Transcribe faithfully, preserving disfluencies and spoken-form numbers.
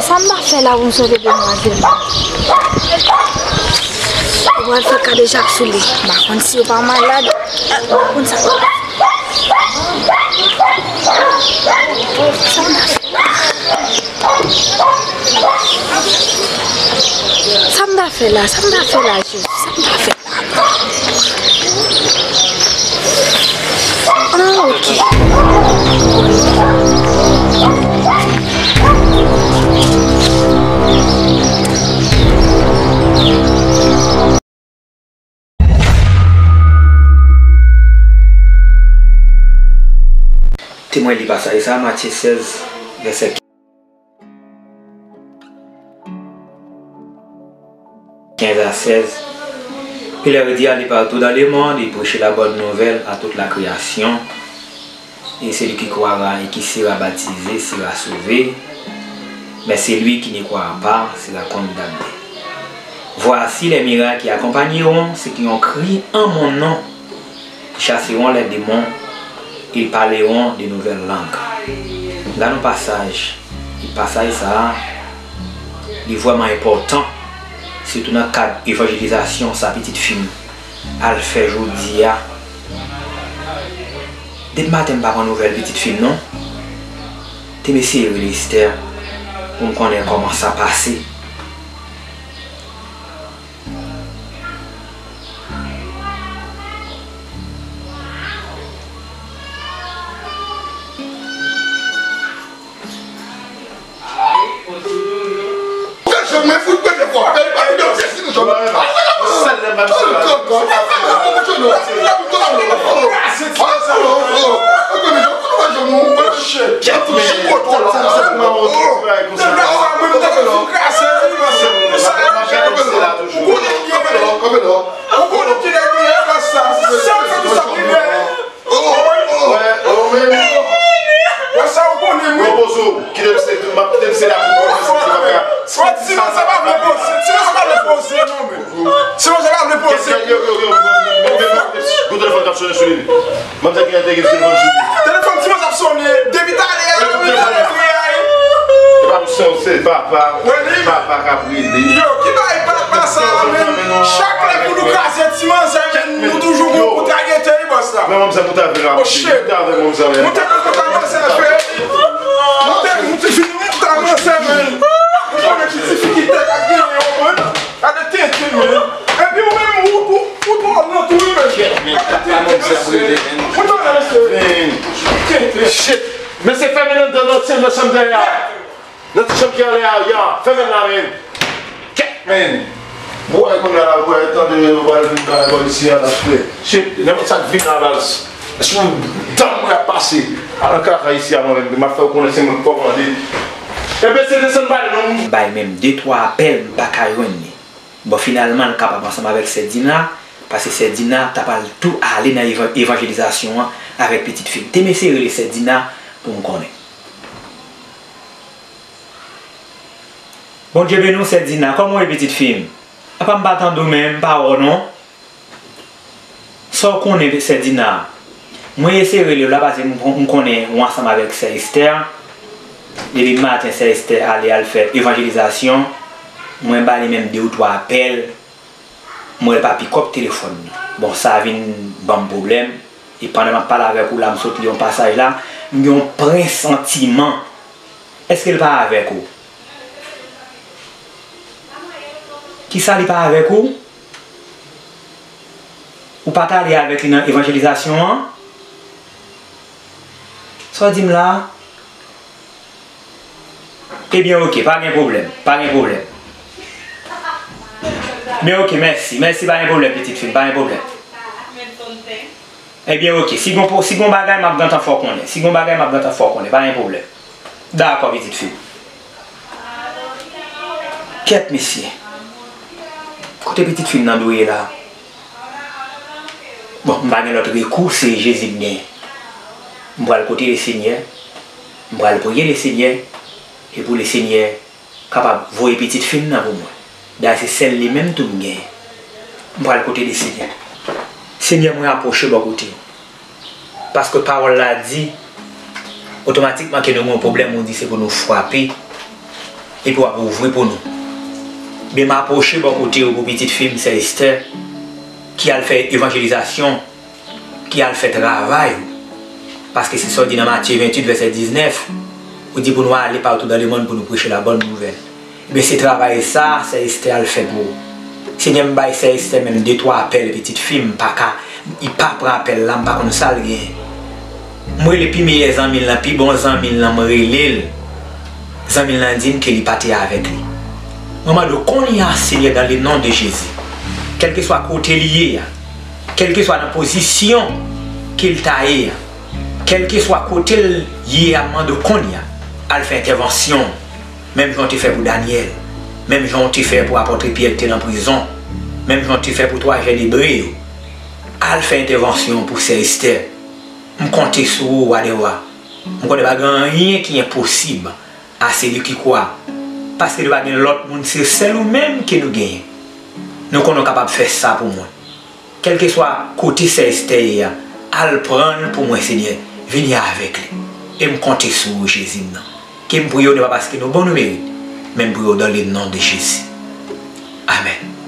Sa m ta fè la pou m sove demwazèl la? Yo pral fè kadejak sou li. M pa konn si yo pa malad. M pa konn sa. Sa m ta fè la? Sa m ta fè la? Sa m ta fè la, Jezi? Sa m ta fè? Ah, ok. Temwen li pasaj sa, Matye sèz, vèsè kenz a sèz. Il leur dit, allez partout dans le monde et prêchez la bonne nouvelle à toute la création. Et celui qui croira et qui sera baptisé sera sauvé, mais celui qui ne croira pas sera condamné. Voici les miracles qui accompagneront ceux qui ont cru en mon nom. Ils chasseront les démons, ils parleront de nouvelles langues. Gade yon pasaj, e pasaj sa a, li vrèman enpòtan, sitou nan kad evanjelizasyon sa pitit fi m al fè jodi a. Depi maten m pa pran nouvèl pitit fi m non. Te m eseye rele Esther pou m konnen kòman sa pase. Ou ka janm mwen fout pete fò. Gade pa videyo se si nou janm. Sèl lè m ap se la. Ou konnen ki nèg li ye, bòs sa. Sa m fè tout sa ki byen. Wè sa ou konnen, wi. Mwen poze w, kite m se, m ap kite m se la pou mwen, se pa ka. Wè, ti manzè pa vle poze, ti manzè pa vle poze, non, men. Ti manzè pa vle poze. Yo, yo, yo, yo, men, men, men, men, gon telefòn k ap sonnen sou li. Manzè ki ap teke telefòn sou li. Telefòn ti manzè ap sonnen, depi talè a, yo vin talè vre a, wi. E pa pou sa, se papa, papa k ap rele. Yo, ki bagay papa sa, men. Chak lè pou nou kraze ti manzè, men, nou toujou gon kontra gete, wi, bòs la. Men manzè pou ta vin la. Oh, shit. Pou ta vin manzè, men. Mwen te konn kontra manzè, frè. Mwen te, mwen te vin kontra manzè, men. Mwen konnen ki difikilte k ap genyen, ou konprann? Gade tenten, men. Epi ou menm, ou, ou, ou twò lan tou, wi, men. Kèt, men, papa manzè ap rele, men. Mwen twò lan, mesye. Tenten. Shit. Mesye, fèmen anndan, nan ti, nan chanm dèyè a. Nan ti chanm ki anlè a, ya. Fèmen la, men. Kèt, men. Bwè, kounye a la, bwè, tande, yo pral vin bay bò isi a, la, frè. Shit, nenpòt sa k vin la, baz. Èske w tann mwen ap pase? Al nan kaka isi a, mwen menm, m ap fè w konnen se mwen k kòmande. Enben, se desann pale, non. M bay menm de twa apèl, m pa ka jwenn li. Bon, finalman, l kapab ansanm avèk sè Dina, paske sè Dina ta pral tou ale nan eva-, evanjelizasyon an avèk pitit fi l. Te m eseye rele sè Dina pou m konnen. Bondye beni w, sè Dina. Kòman w ye, pitit fi m? Apa m pa tande w, men m pa wè w, non. Sa w konnen, sè Dina? Mwen eseye rele w la paske m, m konnen ou ansanm avèk sè Esther. Depi maten, sè Esther ale al fè evanjelizasyon. Mwen ba li menm de ou twa apèl. M wè l pa pikòp telefòn nan. Bon, sa vin ban m pwoblèm. E pandan m ap pale avèk ou la, m sot li yon pasaj la, m gen yon presantiman. Èske l pa avèk ou? Kisa li pa avèk ou? Ou pa t ale avèk li nan evanjelizasyon an? Sa w di m la? Ebyen, oke, pa gen pwoblèm, pa gen pwoblèm. Ebyen, oke, mèsi, mèsi, pa gen pwoblèm, pitit fi m, pa gen pwoblèm. Ebyen, oke, si gon, si gon bagay, m ap gentan fè w konnen. Si gon bagay, m ap gentan fè w konnen, pa gen pwoblèm. Dakò, pitit fi m. Kèt, mesye. Kote pitit fi m nan dwe ye la? Bon, m pa gen lòt rekou, se Jezi m genyen. M pral kote Lesenyè, m pral priye Lesenyè, e pou Lesenyè kapab voye pitit fi m nan pou mwen. Dayè se sèl li menm tou m genyen. M pral kote Lesenyè. Senyè, mwen apwoche bò kote w. Paske pawòl la di, otomatikman ke nou gen yon pwoblèm, ou di se pou nou frape. epi w ap ouvri pou nou. Ebyen, m apwoche bò kote w pou pitit fi m, sè Estè, ki al fè evanjelizasyon, ki al fè travay ou. Paske se sa w di nan Matye venntuit, vèsè diznèf, ou di pou nou ale partout dans le monde pou nou preche la bonne nouvelle. Ebyen, se travay sa a, sè Estè al fè pou ou. Senyè, m bay sè Estè menm de twa apèl, pitit fi m pa ka, li pa pran apèl la, m pa konn sa l genyen. M rele pi meyè zanmi l lan, pi bon zanmi l lan, m rele l. Zanmi l lan di m ke li pa te avèk li. Mwen mande w kounye a, Senyè, dans le nom de Jésus, kèlkeswa kote l ye a, kèlkeswa nan pozisyon ke l ta ye a, kèlkeswa kote l ye a, m mande w kounye a, al fè entèvansyon, menm jan w te fè pou Danyèl, menm jan w te fè pou apòt Pyè ki te nan prizon, menm jan w te fè pou twa jèn Ebre yo. Al fè entèvansyon pou sè Estè. M konte sou ou, Wa dè wa. M konnen pa gen anyen ki enposib à celui qui croit. Paske nou pa gen lòt moun, se sèl ou menm ke nou genyen. Nou konnen w kapab fè sa pou mwen. Kèlkeswa kote sè Estè ye a, al pran l pou mwen, Senyè. Vini avèk li. E m konte sou ou, Jezi m nan. Ke m priye w, non pa paske nou bon nou merit, men m priye w dans le nom de Jésus. Amèn.